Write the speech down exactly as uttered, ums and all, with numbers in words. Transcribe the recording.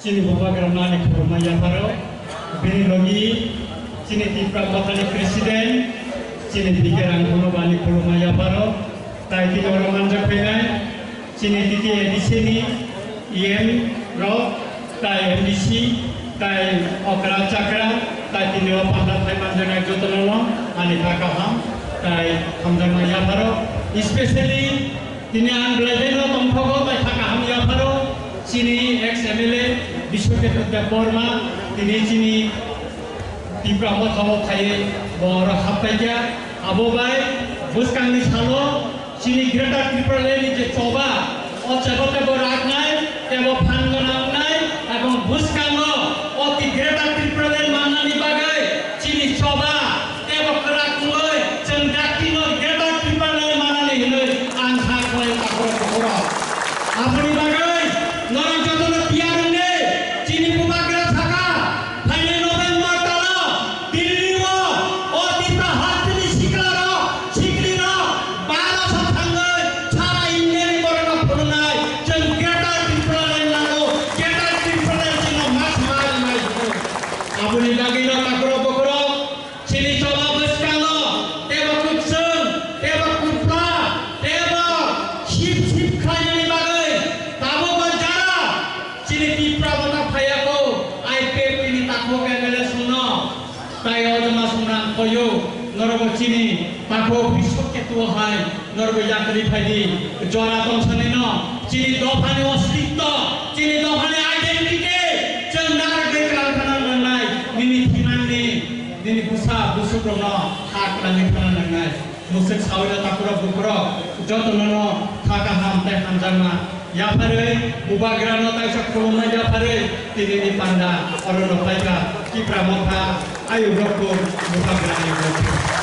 Chini bubagrano ani khulumma yapharo, bini logi chini Tipra Mothani President, chini B K Rangkhano bo ani khulumma yapharo, tai tini oro manjak phainai, chini T T A D C ni E M rok, tai M D C, tai okra chakra, tai tini o panda phai manjaknai jotono no ani kha kaham, tai hamjakma yapharo, especially Tini ang belai no tongthogo, tai kha kaham yapharo, chini ex M L A Biswajit Debbarma, tini chini Tipra Motha o phaiwi bo oro hapkhaikha. Abo bai bwskangni salo chini Greater Tipraland ni je choba, o choba tebo raknai, tebo phan gwnangnai, ebong bwskango o ti Greater Tipraland mannani bagwi chini choba tebo kwrak wngwi chwng dakti no Greater Tipraland manani hinwi ang kha khlai takhurok bukhurok. Aboni bagwi norok jotono tiyar wngdi, chini bubagra sakha, phainai November talo Delhi o o Tipra hasteni siklarok, siklirok, bara sa thangwi sara India ni borokno phunuknai, chwng Greater Tipraland nango, Greater Tipraland chwngno ma thangna nai. Aboni bagwi no takhurok bukhurok, chini choba bwskango tebo kwchwng, tebo kwpla, tebo sip sip khlainani bagwi tabukbo jara chini Tipra Motha phaiyago, I P F T ni takhuk M L A songno, tai o joma songrang khoyo, norokbo chini takhuk Biswaketu hai norokbo yakri phaidi, jora tongsanino chini dophani ostitto, chini dophani identity chwng narwgwi kwlangkhana nangnai, nini thimangni, nini bwsa bwswkrokno ha kwlangwi thana nangnai. Mwswk sawino takhurok bukhurok jotono no kha kaham tei hamjakma yapharwi, bubagrano taisa khulumna yapharwi, tinini panda orono paikha Tipra Motha ayukrokbo bubagra ayukrokbo.